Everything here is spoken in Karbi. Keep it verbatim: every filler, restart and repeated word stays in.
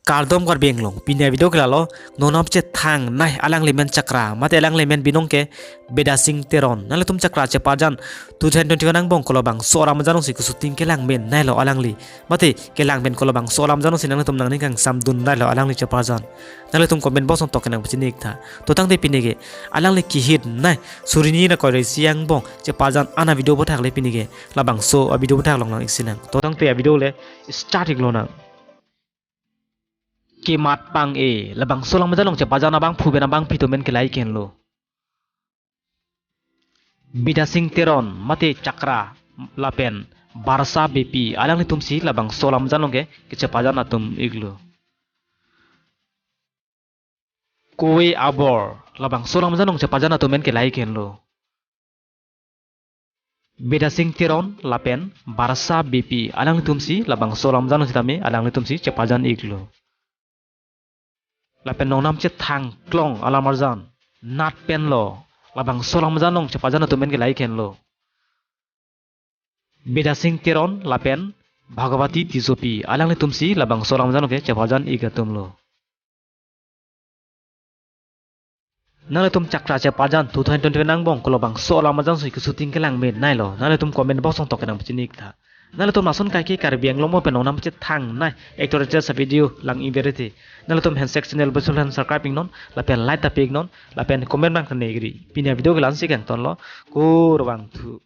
Kardom Karbi Anglong, pini a-video ke lalo, non nangchethang nai alangli men Chakra, mate alangli men binong ke Bidya Sing Teron. Nanglitum Chakra cheparjan two thousand twenty-one angbong kolobangso alam jangsi ke-shooting kelang men nailo alangli. Mate kelang men kolobangso alam jangsi nanglitum nangning kangsamdun nailo alangli cheparjan. Nanglitum comment box along tok kenang pachini iktha. To tangte pini ke alangli kehit nai suri hini ra kre-isi angbong cheparjan an a-video aphuthak le pini ke labangso a-video aphuthak longle iksinang. To tangte a-video le start iklonang. Kemat pang-e, labangso alam jang along cheparjan abangphu pen abangpi atum men kelai kenlo. Bidya Sing Teron mate Chakra lapen Barsa Beypi alanglitumsi labangso alam jang along ke kecheparjan atum iklo. Kove Abor, labangso alam jang along cheparjan atum men kelai kenlo. Bidya Sing Teron lapen Barsa Beypi alanglitumsi labangso alam jang along sitame alanglitumsi cheparjan iklo. Lapen non nangchethang klong alam arjan Nat Penlo, labangso alam jang along cheparjan atum men kelai kenlo. Bidya Sing Teron lapen Bhagawati Tissopi alanglitumsi labangso alam jang along ke cheparjan ik atumlo. Nanglitum Chakra cheparjan two thousand twenty-one angbong kolobangso alam jangsi ke-shooting kelang men nailo. Nanglitum comment box along tok kenang pachini iktha. Nanglitum lason kaike Karbi Anglong mo pen non nangchethang nai actor actress a-video lang-iver te, nanglitum handshake channel besul han subscribe iknon, lapen like ta pi iknon, lapen comment bang tane igri. Pini a-video ke la-ansi kangtonlo, kurvangthu.